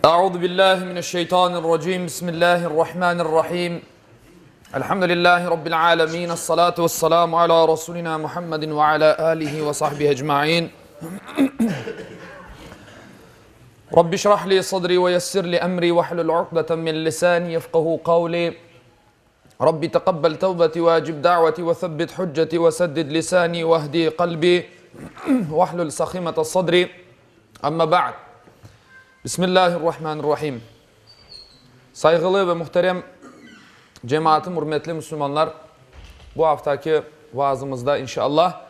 Euzu billahi mineşşeytanirracim. Bismillahirrahmanirrahim. Elhamdülillahi rabbil alamin. Essalatu vesselamu ala rasulina Muhammedin ve ala alihi ve sahbihi ecmaîn. Rabbi şrah li sadri ve yessir li emri ve hlul uqdeten min lisani yefkahu kavli. Rabbi teqabbel tevbeti ve ecib da'veti ve sebbit hücceti ve seddid lisani ve ehdi kalbi ve hlul sahimete sadri. Amma ba'd. Bismillahirrahmanirrahim. Sayğılı ve muhterem cemaatım, ürmetli müslümanlar, bu haftaki vaazımızda inşallah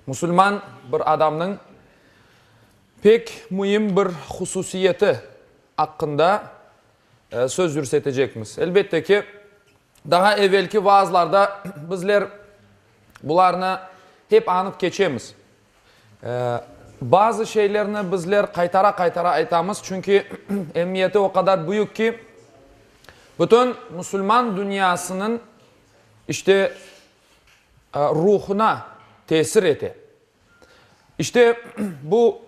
musulman bir adamnıñ pek müim bir hususiyeti aqqında söz yürsetecekmiz. Elbette ki, daha evelki vaazlarda bizler bularnı hep añıp keçemiz. Bazı şeylerni bizler qaytara-qaytara aytamız, çünki emiyeti o qadar büyük ki, bütün musulman dünyasınıñ işte ruhuna tesir ete. İşte bu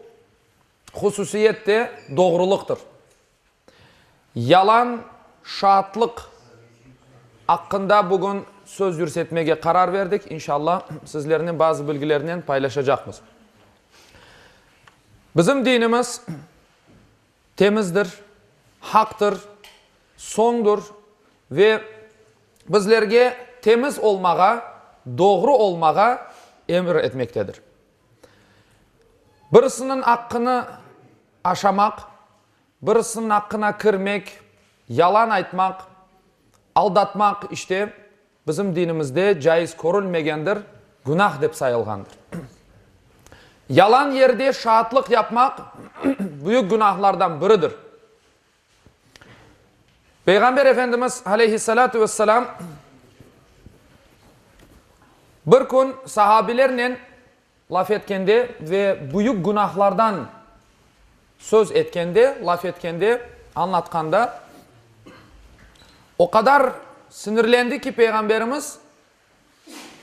hususiyet de doğrulıqtır. Yalan şaatlıq aqqında bugün söz yürsetmege qarar berdik. İnşallah, sizlernen bazı bilgilernen paylaşacaqmız. Bizim dinimiz temizdir, haqtır, soñdur ve bizlerge temiz olmağa, doğru olmağa emir etmektedir. Birisiniñ aqqını aşamaq, birisiniñ aqqına kirmek, yalan aytmaq, aldatmaq, işte, bizim dinimizde caiz körülmegendir, günah dep sayılğandır. Yalan yerde şaatlıq yapmaq büyük günahlardan biridir. Peyğamber Efendimiz aleyhissalâtu vesselâm bir kün sahabilernen laf etkende ve büyük günahlardan söz etkende, laf etkende, añlatqanda o qadar sinirlendi ki, Peyğamberimiz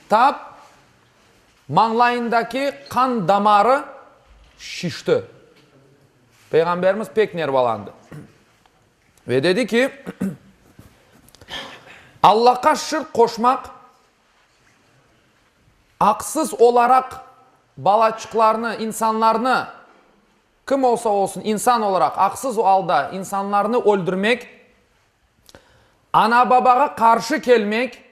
tap mañlayındaki qan damarı şişti. Peyğamberimiz pek nervalandı ve dedi ki, Allahqa şirk qoşmaq, aqsız olaraq balaçıqlarnı, insanlarnı, kim olsa olsun, insan olaraq aqsız alda insanlarnı öldürmek, ana-babağa qarşı kelmek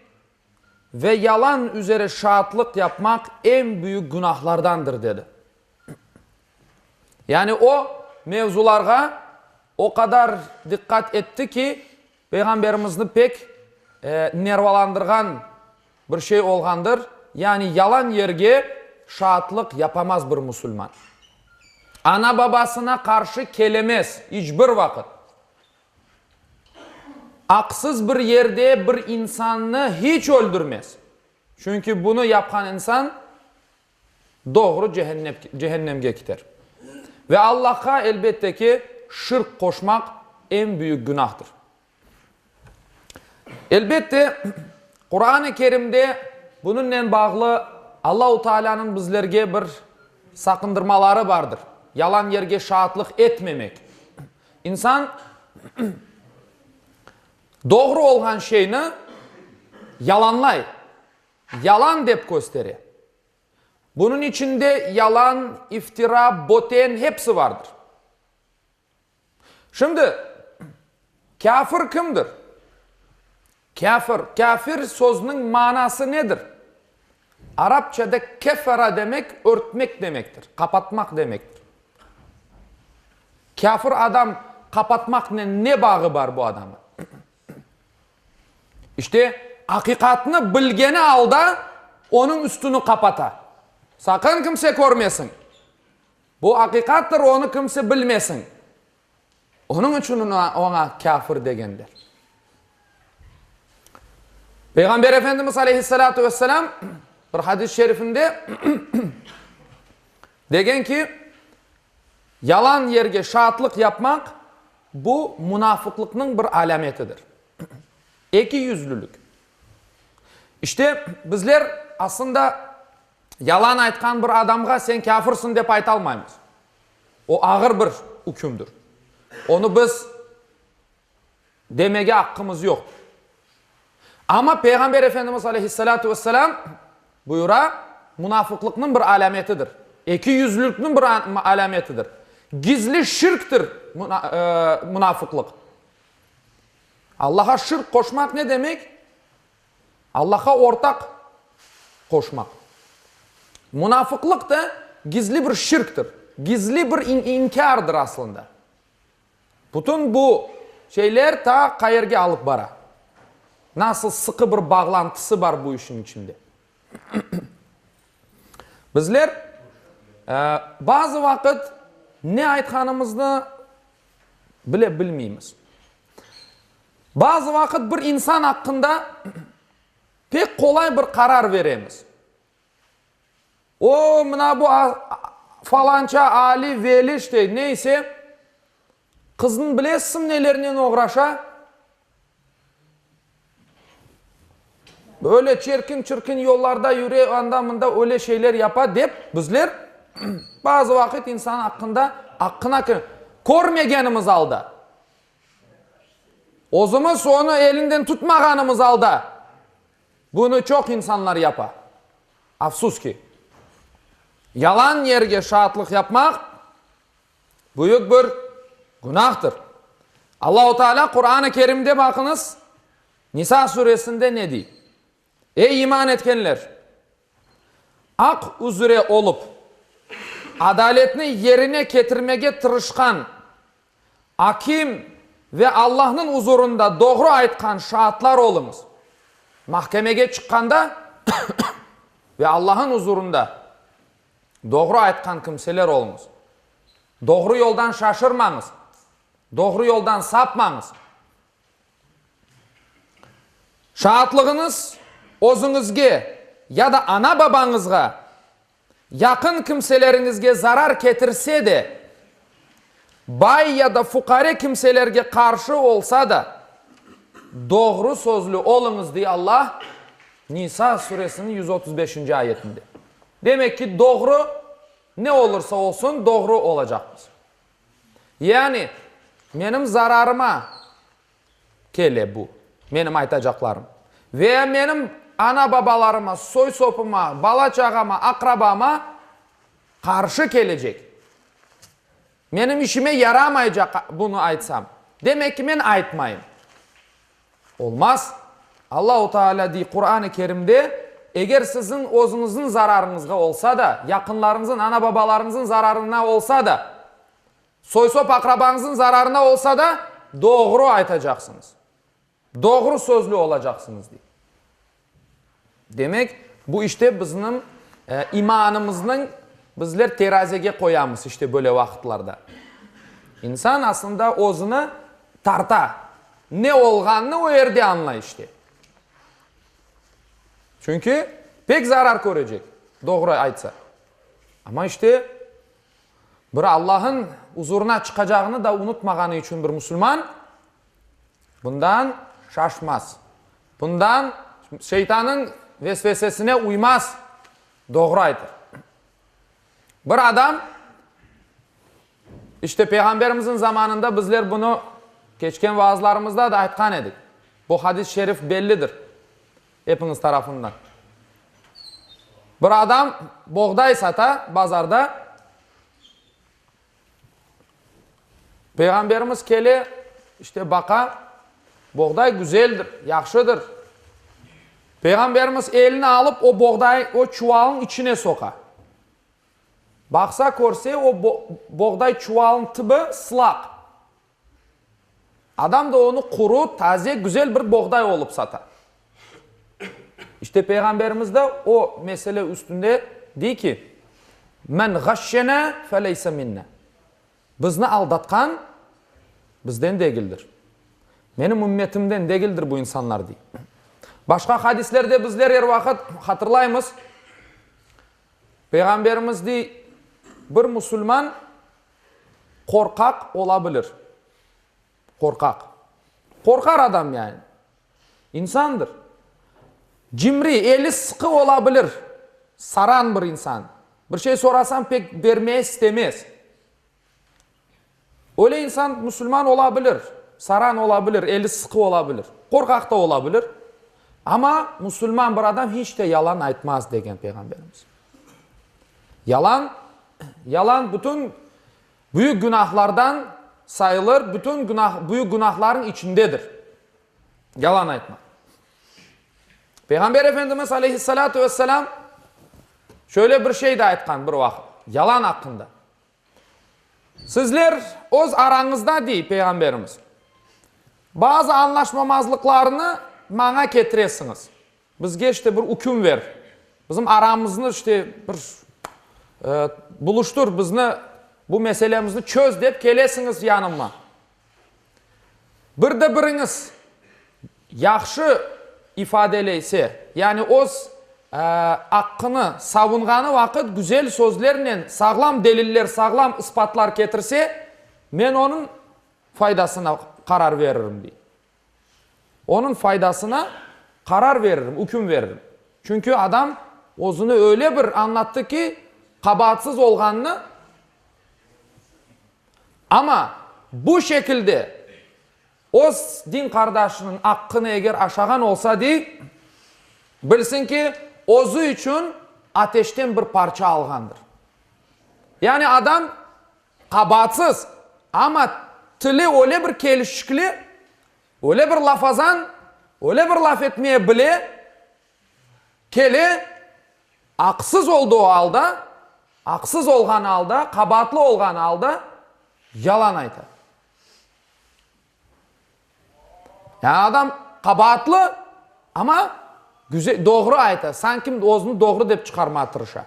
ve yalan üzere şaatlıq yapmaq eñ büyük günahlardandır, dedi. Yani o mevzularğa o qadar diqqat etti ki, Peyğamberimizni pek nervalandırğan bir şey olğandır, yani yalan yerge şaatlıq yapamaz bir musulman. Ana-babasına qarşı kelemez iç bir vaqıt. Aqsız bir yerde bir insannı hiç öldürmez. Çünki bunı yapqan insan doğru cehennemge kiter. Ve Allahqa, elbette ki, şirk qoşmaq eñ büyük günahtır. Elbette, Quran-ı Kerimde bunıñnen bağlı Allahu Taalânıñ bizlerge bir saqındırmaları bardır, yalan yerge şaatlıq etmemek. İnsan doğru olğan şeyni yalanlay. Yalan dep köstere. Bunıñ içinde yalan, iftira, böten hepsi vardır. Şimdi, kâfir kimdir? Kâfir, kâfir sözüniñ manası nedir? Arapçada kefera demek, örtmek demektir, qapatmaq demektir. Kâfir adam qapatmaqnen ne bağı bar bu adamın? İşte, aqiqatnı bilgeni alda, onıñ üstüni qapata. Saqın kimse körmesin. Bu aqiqattır, onı kimse bilmesin. Onıñ içün oña kâfir degenler. Peyğamber Efendimiz aleyhissalâtu vesselâm bir hadis-i şerifinde degen ki, Yalan yerge şaatlıq yapmaq, bu munafıqlıqnıñ bir alâmetidir. Ekiyüzlülik. İşte, bizler aslında yalan aytqan bir adamğa sen kâfirsıñ dep aytalmaymız. O ağır bir ükümdir. Onı biz demege aqqımız yoq. Amma Peyğamber Efendimiz aleyhissalâtu vesselâm buyura, munafıqlıqnıñ bir alâmetidir, ekiyüzlülükniñ bir alâmetidir, gizli şirktir munafıqlıq. Allağa şirk qoşmaq ne demek? Allağa ortaq qoşmaq. Munafıqlıq da gizli bir şirktir, gizli bir inkârdır aslında. Bütün bu şeyler ta qayerge alıp bara? Nasıl sıqı bir bağlantısı bar bu işin içinde? Bizler bazı vaqıt ne aytqanımıznı bile bilmeymiz. Bazı vaqıt bir insan aqqında pek qolay bir qarar veremiz. O, mına bu falanca Ali, Veli, işte, neyse, qıznıñ bilesiñ nelernen oğraşa? Böyle çirkin-çirkin yollarda yüre, anda-mında öyle şeyler yapa dep, bizler bazı vaqıt insan aqqında aqqına körmegenimiz alda, özümiz onı elinden tutmağanımız alda, Bunı çoq insanlar yapa. Afsus ki, yalan yerge şaatlıq yapmaq büyük bir günahtır. Allahu Teala Quran-ı Kerimde baqıñız, Nisa suresinde ne dey? Ey iman etkenler! Aq üzre olıp, adaletni yerine ketirmege tırışqan Akim ve Allahnıñ uzurında doğru aytqan şaatlar oluñız. Mahkemege çıqqanda ve Allahnıñ uzurında doğru aytqan kimseler oluñız. Doğru yoldan şaşırmañız, doğru yoldan sapmañız. Şaatlığıñız özüñizge ya da ana-babañızğa Yaqın kimseleriñizge zarar ketirse de, bay ya da fuqare kimselerge qarşı olsa da, doğru sözlü oluñız, dey Allah, Nisa suresiniñ 135-nci ayetinde. Demek ki, doğru, ne olursa olsun, doğru olacaqmız. Yani, menim zararıma kele bu, menim aytacaqlarım. Ve menim ana-babalarıma, soy-sopuma, bala-çağama, aqrabama qarşı kelecek. Menim işime yaramaycaq bunı aytsam. Demek ki, men aytmayım. Olmaz. Allahu Teala dey Quran-ı Kerimde, eger siziñ özüñizniñ zararıñızğa olsa da, yaqınlarıñızıñ, ana-babalarıñızıñ zararına olsa da, Soy-sop aqrabañıznıñ zararına olsa da, doğru aytacaqsıñız. Doğru sözlü olacaqsıñız, dey. Demek, bu işte bizniñ imanımıznıñ bizler terazege qoyamız işte böyle vaqıtlarda. İnsan aslında özüni tarta. Ne olğanını o yerde añlay işte. Çünki pek zarar körecek, doğru aytsa. Amma işte Bir Allah'ın uzurına çıqacağını da unutmağanı içün bir musulman bundan şaşmaz. Bundan şeytanıñ vesvesesine uymaz, doğru aytır. Bir adam, işte Peyğamberimizin zamanında bizler bunı keçken vaazlarımızda da aytqan edik. Bu hadis-i şerif bellidir epiñiz tarafından. Bir adam boğday sata bazarda. Peyğamberimiz kele, işte baqa, boğday güzeldir, yahşıdır. Peyğamberimiz elini alıp o boğday, o çuvalnıñ içine soqa. Baqsa, körse, o boğday çuvalnıñ tibi sılaq. Adam da onı quru, taze, güzel bir boğday olıp sata. İşte Peyğamberimiz de o mesele üstünde dey ki, Men ğaşşena feleyse minna. Bizni aldatqan bizden degildir. Menim ümmetimden degildir bu insanlar, dey. Başqa hadislerde bizler er vaqıt hatırlaymız, Peyğamberimiz dey, bir musulman Qorqaq ola bilir. Qorqaq. Qorqar adam yani. İnsandır. Cimri, eli sıqı ola bilir. Saran bir insan. Bir şey sorasañ pek bermeye istemez. Öyle insan musulman ola bilir, saran ola bilir, eli sıqı ola bilir, qorqaq da ola bilir, amma musulman bir adam hiç te yalan aytmaz, degen Peyğamberimiz. Yalan, yalan bütün büyük günahlardan sayılır, bütün günah, büyük günahların içindedir. Yalan aytmaq. Peyğamber Efendimiz aleyhissalâtu vesselâm şöyle bir şey de aytqan bir vaqıt, yalan aqqında. Sizler öz arañızda, dey Peyğamberimiz, bazı añlaşmamazlıqlarnı maña ketiresiñiz. Bizge işte bir üküm ver, bizim aramıznı işte bir buluştır, bizni, bu meselemizni çöz dep kelesiñiz yanıma. Bir de biriñiz yahşı ifadeleyse, yani öz aqqını savunğanı vaqıt güzel sözlernen sağlam deliller, sağlam ispatlar ketirse, men onıñ faydasına qarar veririm, dey. Onıñ faydasına qarar veririm, üküm veririm. Çünki adam özüni öyle bir añlattı ki, qabaatsız olğanını, amma bu şekilde öz din qardaşınıñ aqqını eger aşağan olsa, dey, bilsin ki, özü içün ateşten bir parça alğandır. Yani adam Qabaatsız, amma tili öyle bir kelişikli, öyle bir lafazan, öyle bir laf etmeye bile, kele, aqsız olduğu alda, aqsız olğanı alda, qabaatlı olğanı alda yalan ayta. Yani adam qabaatlı, amma güzel, doğru ayta, sanki özüni doğru dep çıqarmağa tırışa.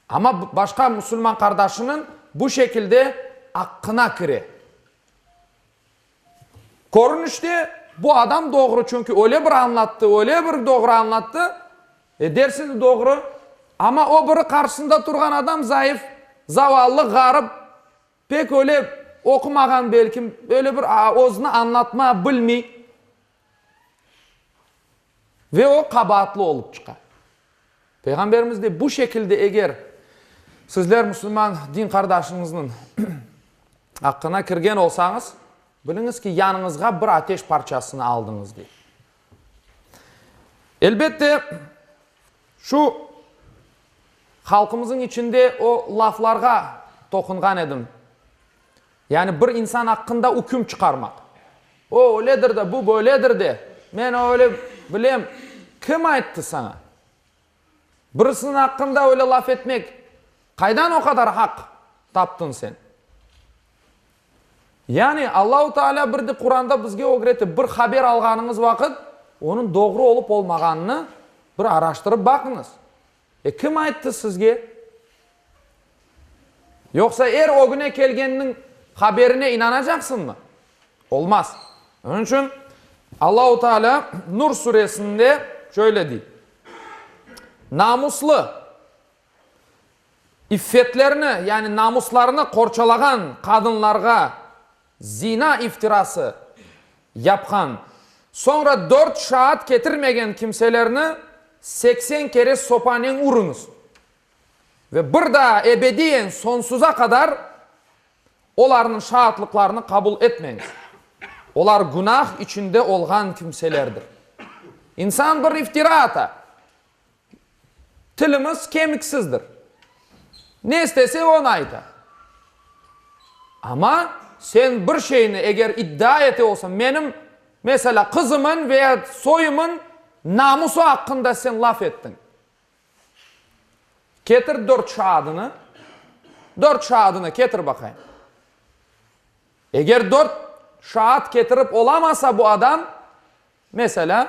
Amma başqa musulman qardaşınıñ bu şekilde aqqına kire. Körünişte bu adam doğru, çünki öyle bir añlattı, öyle bir doğru añlattı, e, dersiñ doğru, amma o biri qarşısında turğan adam zayıf, zavallı, ğarip, Pek öyle oqumağan belkim, öyle bir özüni añlatma bilmey ve o qabaatlı olıp çıqa. Peyğamberimiz dey, bu şekilde eger sizler musulman din qardaşıñıznıñ aqqına kirgen olsañız, biliñiz ki, yanıñızğa bir ateş parçasını aldıñız, dey. Elbette, şu Halqımızıñ içinde o laflarğa toqunğan edim. Yani bir insan aqqında üküm çıqarmaq. O öyledir de, bu böyledir de, men öyle bilem. Kim ayttı saña? Birisiniñ aqqında öyle laf etmek, qaydan o qadar aq taptıñ sen? Yani Allahu Teala bir de Quranda bizge ögrete, bir haber alğanıñız vaqıt, onıñ doğru olıp olmağanını bir araştırıp baqıñız. E, kim ayttı sizge? Yoqsa er ögüne kelgenniñ haberine inanacaqsıñmı? Olmaz. Onıñ içün Allahu Teala Nur suresinde şöyle dey, Namuslı, iffetlerini, yani namuslarını qorçalağan qadınlarğa zina iftirası yapqan, soñra dört şaat ketirmegen kimselerni 80 kere sopanen urıñız ve bir daa ebediyen soñsuza qadar olarnıñ şaatlıqlarını qabul etmeñiz. Olar günah içinde olğan kimselerdir. İnsan bir iftira ata. Tilimiz kemiksizdir. Ne istese, onı ayta. Amma sen bir şeyni eger iddia ete olsañ, menim, meselâ, qızımın veya soyumın namusı aqqında sen laf ettiñ. Ketir dört şaadını, dört şaadını ketir baqayım. Eger dört şaat ketirip olamasa bu adam, Meselâ,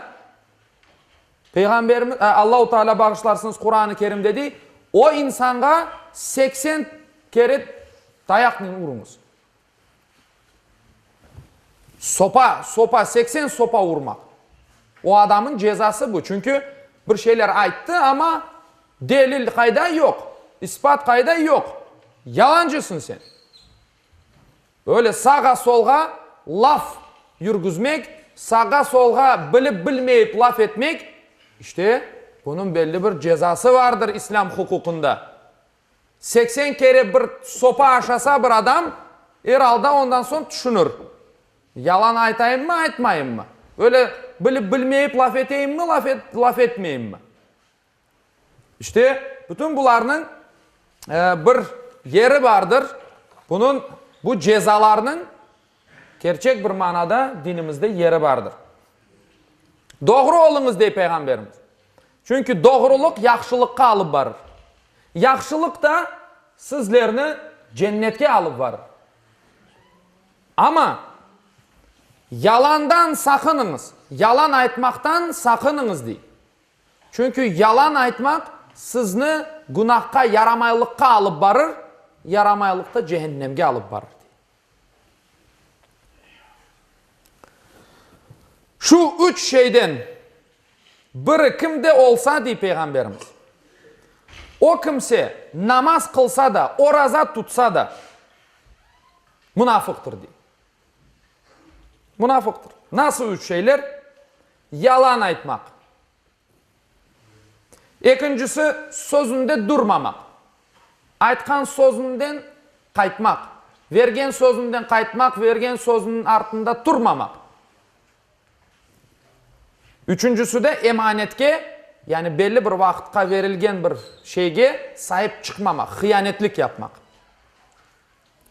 Peyğamberimiz, Allahu Teala bağışlarsıñız, Quran-ı Kerimde dey, o insanğa 80 kere tayaqnen uruñız. Sopa, sopa, 80 sopa urmaq. O adamın cezası bu. Çünki bir şeyler ayttı, amma delil qayda? Yoq. İspat qayda? Yoq. Yalancısıñ sen. Öyle sağa-solğa laf yürgüzmek, sağa-solğa bilip-bilmeyip laf etmek, işte, bunıñ belli bir cezası vardır islâm huquqında. 80 kere bir sopa aşasa bir adam, Er alda ondan soñ tüşünir, yalan aytayımmı, aytmayımmı? Öyle bilip-bilmeyip laf eteyimmi, laf etmeyimmi? İşte, bütün bularnıñ bir yeri bardır. Bunıñ, bu cezalarnıñ kerçek bir manada dinimizde yeri bardır. Doğru oluñız, dey Peyğamberimiz. Çünki doğrulıq yahşılıqqa alıp barır. Yahşılıq da sizlerni cennetke alıp varır. Amma yalandan saqınıñız, yalan aytmaqtan saqınıñız, dey. Çünki yalan aytmaq sizni günahqa, yaramaylıqqa alıp barır, yaramaylıq da cehennemge alıp barır, dey. Şu üç şeyden biri kimde olsa, dey Peyğamberimiz, o kimse namaz qılsa da, oraza tutsa da, munafıqtır, dey. Munafıqtır. Nasıl üç şeyler? Yalan aytmaq. Ekincisi, sözünde durmamaq. Aytqan sözünden qaytmaq. Vergen sözünden qaytmaq, vergen sözüniñ artında turmamaq. Üçüncisi de emanetke, yani belli bir vaqıtqa verilgen bir şeyge saip çıqmamaq, hıyanetlik yapmaq.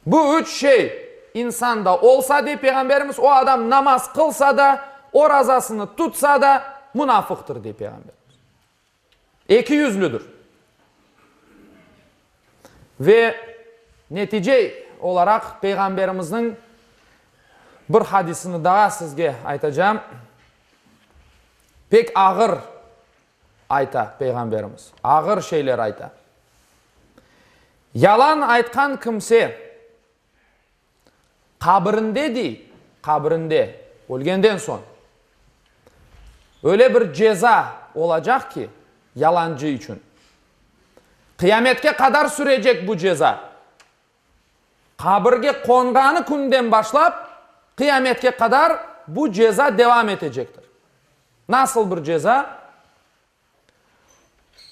Bu üç şey insanda olsa, dey Peyğamberimiz, o adam namaz qılsa da, orazasını tutsa da, munafıqtır, dey Peyğamberimiz. Ekiyüzlüdir. Ve netice olaraq Peyğamberimizniñ bir hadisini daa sizge aytacağım. Pek ağır ayta Peyğamberimiz, ağır şeyler ayta. Yalan aytqan kimse qabirinde, dey, qabirinde, ölgenden soñ, öyle bir ceza olacaq ki, yalancı içün, qıyametke qadar sürecek bu ceza. Qabirge qonğanı künden başlap, qıyametke qadar bu ceza devam etecektir. Nasıl bir ceza?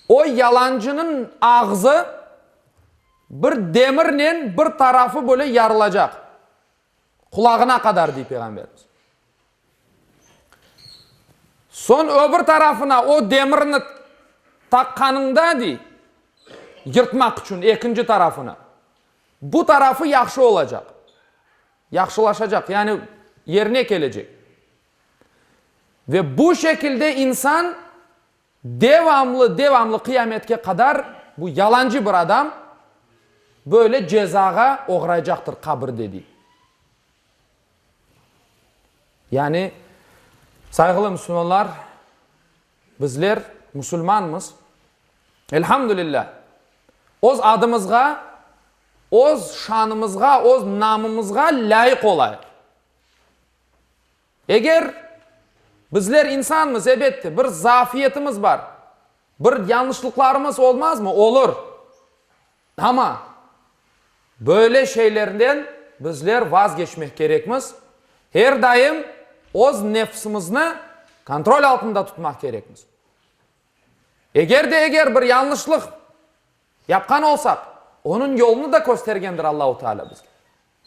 O yalancınıñ ağzı bir demirnen bir tarafı böyle yarılacaq, qulağına qadar, dey Peyğamberimiz. Soñ öbür tarafına o demirni taqqanıñda, dey, yırtmaq içün ekinci tarafını, bu tarafı yahşı olacaq, yahşılaşacaq, yani yerine kelecek. Ve bu şekilde insan devamlı, devamlı qıyametke qadar bu yalancı bir adam böyle cezağa oğraycaqtır qabirde, dey. Yani, sayğılı müslümanlar, bizler musulmanmız, elhamdülillah, öz adımızğa, öz şanımızğa, öz namımızğa lâyıq olayıq. Eger bizler insanmız, ebette, bir zafiyetimiz bar, bir yañlışlıqlarımız olmazmı? Olur. Amma böyle şeylerden bizler vazgeçmek kerekmiz, her daim öz nefsimizni kontrol altında tutmaq kerekmiz. Eger de eger bir yañlışlıq yapqan olsaq, onıñ yolunı da köstergendir Allahu Teala bizge.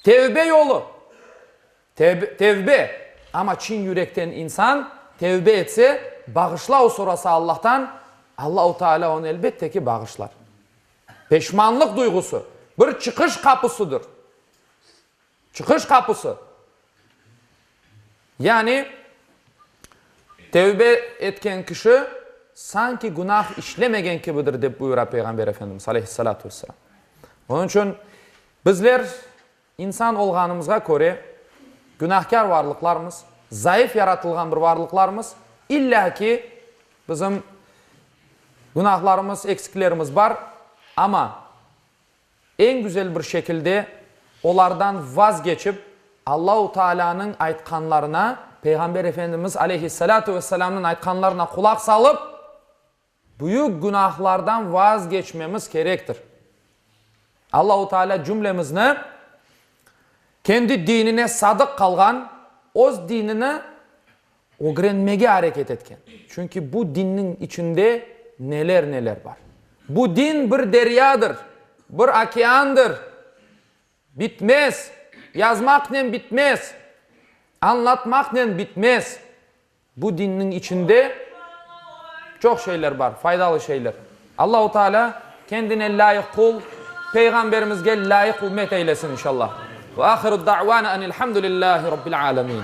Tevbe yolu. Tevbe, amma çin yürekten insan tevbe etse, bağışlav sorasa Allahtan, Allahu Teala onı elbette ki bağışlar. Peşmanlıq duyğusı, bir çıqış qapusıdır. Çıqış qapusı. Yani, tevbe etken kişi sanki günah işlemegen kibidir, dep buyura Peyğamber Efendimiz, aleyhissalâtu vesselâm. Onıñ içün bizler insan olğanımızğa köre, günahkâr varlıqlarmız, zayıf yaratılğan bir varlıqlarmız, illâ ki bizim günahlarımız, eksiklerimiz bar, amma Eñ güzel bir şekilde olardan vazgeçip, Allahu Taalânıñ aytqanlarına, Peyğamber Efendimiz aleyhissalâtu vesselâmnıñ aytqanlarına qulaq salıp, büyük günahlardan vazgeçmemiz kerektir. Allahu Taalâ cümlemizni kendi dinine sadıq qalğan, öz dinini ögrenmege areket etken. Çünki bu dinniñ içinde neler-neler bar. Bu din bir deryadır, bir okeandır, bitmez. Yazmaqnen bitmez, añlatmaqnen bitmez. Bu dinniñ içinde çoq şeyler bar, faydalı şeyler. Allahu Teala kendine lâyıq qul, Peyğamberimizge lâyıq ümmet eylesin inşallah. Ve ahiru da'vana enilhamdülillahi rabbil alemin.